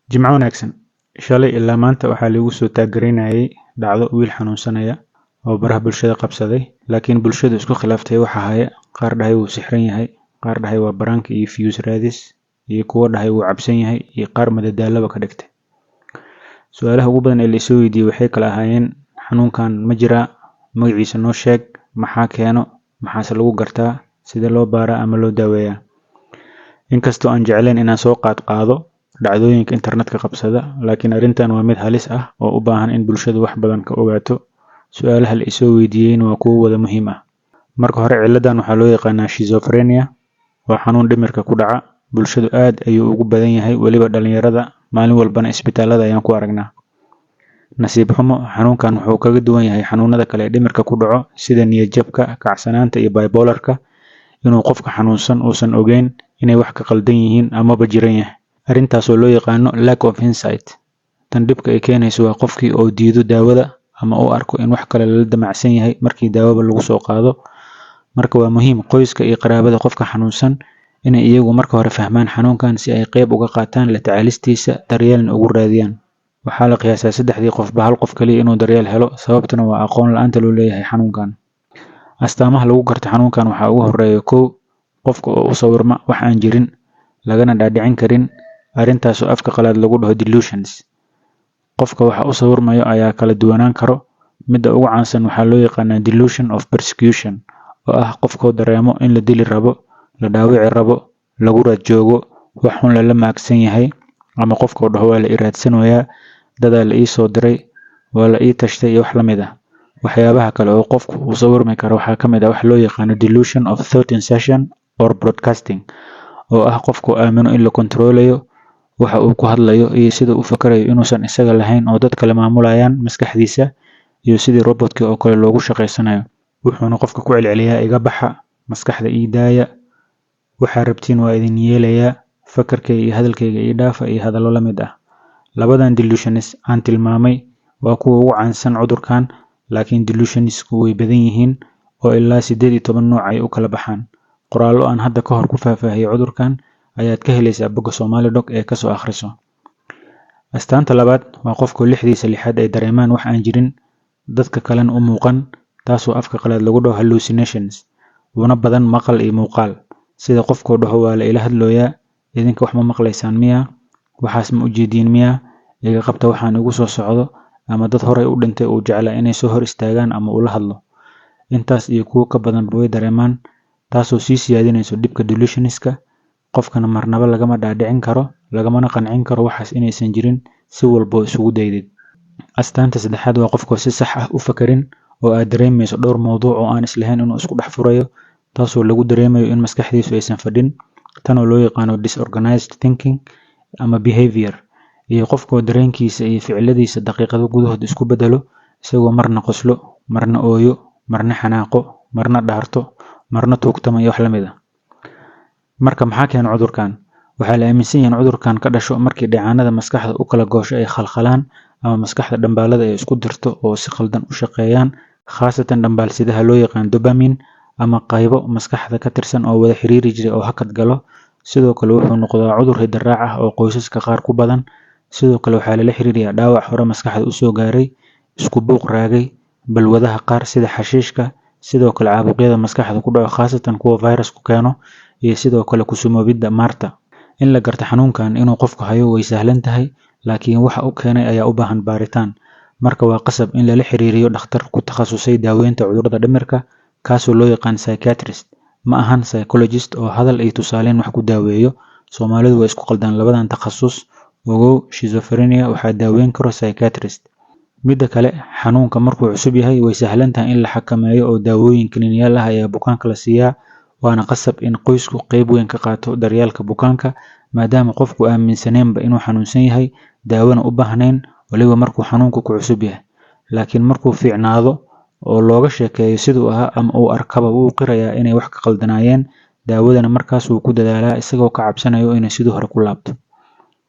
Jimco wanaagsan. Shalay ilaa maanta waxaa liigu soo taagaraynayay dhacdo wiil xanuunsanaya oo baraha bulshada qabsaday, laakiin bulshadu isku khilaaftay waxa haya. Qaar dhahay wuu sixran yahay, qaar dhahay waa prank iyo views raadis, iyo kuwo dhahay wuu cabsan yahay, iyo qaar madadaalaba ka dhigtay. Su-aalaha ugu badan ee la isoo weydiiyey waxay kala ahaayeen: xanuunkan ma jiraa? Magaciisa noo sheeg. Maxaa keeno? Maxaase lagu gartaa? Sidee loo baaraa ama loo daaweeyaa? Inkastoo aan jeclayn inaan soo qaad qaado dhacdooyinka internetka qabsada, laakiin arrintan waa mid halis ah oo u baahan in bulshadu wax badan ka ogaato. Su-aalaha la isoo weydiiyeyna waa kuwo wada muhiim ah. Marka hore, ciladan waxaa loo yaqaanaa schizophrenia. Waa xanuun dhimirka ku dhaca. Bulshadu aad ayuu ugu badan yahay, weliba dhalinyarada. Maalin walbana isbitaalada ayaan ku aragnaa. Nasiib xumo, xanuunkan wuxuu kaga duwan yahay xanuunada kale ee dhimirka ku dhaco, sida niyad jabka, kacsanaanta iyo bipolarka, inuu qofka xanuunsan uusan ogeyn inay wax ka qaldan yihiin amaba jiran yahay, arrintaasoo loo yaqaano lack of insight. Tan dhibka ay keenayso waa qofkii oo diido daawada ama u arko in wax kale lala damacsan yahay markii daawaba lagu soo qaado. Marka waa muhiim qoyska iyo qaraabada qofka xanuunsan inay iyagu marka hore fahmaan xanuunkan, si ay qayb uga qaataan la tacaalistiisa, daryeelna ugu raadiyaan. Waxaa la qiyaasaa saddexdii qofba hal qof kaliya inuu daryeel helo, sababtuna waa aqoon la-aanta loo leeyahay xanuunkan. Astaamaha lagu garto xanuunkan waxaa ugu horeeya: kow, qofka oo u sawirma wax aan jirin, lagana dhaadhicin karin, arrintaasoo afka qalaad lagu dhaho delusions. Qofka waxa u sawirmayo ayaa kala duwanaan karo. Midda ugu caansan waxaa loo yaqaanaa delusion of persecution, oo ah qofkoo dareemo in la dili rabo, la dhaawici rabo, lagu raad joogo, wax xun lala maagsan yahay, ama qofkoo dhaho waa la i raadsanayaa, dadaa la ii soo diray, waa la ii tashtay iyo wax la mid ah. Waxyaabaha kale oo qofku uu sawirmi karo waxaa ka mid ah wax loo yaqaano delusion of thought insertion or broadcasting, oo ah qofku aamino in la kontaroolayo waxa uu ku hadlayo iyo sida uu u fakarayo, inuusan isaga lahayn oo dad kale maamulayaan maskaxdiisa iyo sidii robotkii oo kale loogu shaqaysanayo. Wuxuuna qofka ku celceliyaa: "Iga baxa, maskaxda ii daaya, waxaa rabtiin waa idin yeelayaa, fakarkayga iyo hadalkayga ii dhaafa," iyo hadallo la mid ah. Labadan delusions aan tilmaamay waa kuwa ugu caansan cudurkan, laakiin delusionsku way badan yihiin oo ilaa 18 nooc ay u kala baxaan. Qoraallo aan hadda ka hor ku faahfaahiyey cudurkan ayaad ka helaysaa bogga Somali Doc ee kasoo akhriso. Astaanta labaad waa qofku lixdiisa lixaad ay dareemaan wax aan jirin, dadka kalena u muuqan, taasoo afka qalaad lagu dhaho hallucinations, una badan maqal iyo muuqaal, sida qofkuu dhaho: "Waa la ila hadlooyaa, idinka wax ma maqlaysaan miyaa? Waxaas ma ujeediin miyaa? Iga qabta, waxaan igu soo socdo," ama dad horay u dhintay uu jeclaa inay soo hor istaagaan ama ula hadlo. Intaas iyo kuwo ka badanba way dareemaan, taasoo sii siyaadinayso dhibka delusionska. Qofkana marnaba lagama dhaadhicin karo, lagamana qancin karo waxaas inaysan jirin, si walboo isugu daydid. Astaanta saddexaad waa qofkoo si sax ah u fakarin oo aad dareemayso dhowr mowduuc oo aan islahayn inuu isku dhex furayo, taasoo lagu dareemayo in maskaxdiisu aysan fadhin, tanoo loo yaqaano disorganized thinking ama behavior, iyo qofkoo dareenkiisa iyo ficiladiisa daqiiqado gudahood isku bedelo, isagoo marna qoslo, marna ooyo, marna xanaaqo, marna dhaarto, marna tuugtamo iyo wax la mid ah. Marka maxaa keena cudurkan? Waxaa la aaminsan yahay in cudurkan ka dhasho markii dheecaanada maskaxda u kala goosho ay khalkhalaan ama maskaxda dhambaalada ay isku dirto oo si khaldan u shaqeeyaan, khaasatan dhambaalsidaha loo yaqaan dopamine ama qaybo maskaxda ka tirsan oo wada xiriiri jiray oo hakad galo. Sidoo kale wuxuu noqdaa cudur hidde-raac ah oo qoysaska qaar ku badan. Sidoo kale waxaa lala xiriiriyaa dhaawac hore maskaxda usoo gaaray, isku buuq raagay, balwadaha qaar sida xashiishka, sidoo kale caabuqyada maskaxda ku dhaco, khaasatan kuwa fayrasku keeno, iyo sidoo kale ku sumoobidda maarta. In la garto xanuunkan inuu qofku hayo way sahlan tahay, laakiin waxa u keenay ayaa u baahan baaritaan. Marka waa qasab in lala xiriiriyo dhakhtar ku takhasusay daaweynta cudurrada dhimirka, kaasoo loo yaqaan psychiatrist. Ma ahan psychologist oo hadal iyo tusaaleyn wax ku daaweeyo. Soomaalidu way isku qaldaan labadan takhasus. Ogow, schizophrenia waxaa daaweyn karo psychiatrist. Midda kale, xanuunka markuu cusub yahay way sahlan tahay in la xakameeyo oo daawooyin kiniiniyaal ah ayaa bukaanka la siiyaa, waana qasab in qoysku qayb weyn ka qaato daryeelka bukaanka, maadaama qofku aaminsaneenba inuu xanuunsan yahay, daawona u baahnayn, waliba markuu xanuunku ku cusub yahay. Laakiin markuu fiicnaado oo looga sheekeeyo siduu ahaa ama uu arkaba, wuu qirayaa inay wax ka qaldanaayeen, daawadana markaas wuu ku dadaalaa, isagoo ka cabsanayo inay sidii hore ku laabto.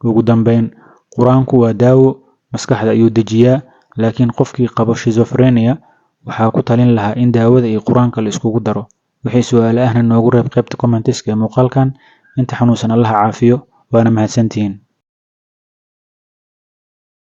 Ugu dambeyn, Qur-aanku waa daawo, maskaxda ayuu dejiyaa, laakiin qofkii qabo schizophrenia waxaa ku talin lahaa in daawada iyo Qur-aanka la iskugu daro. Wixii su-aale ahna noogu reeb qaybta commentiska ee muuqaalkan. Inta xanuunsan Allaha caafiyo, waana mahadsantihiin.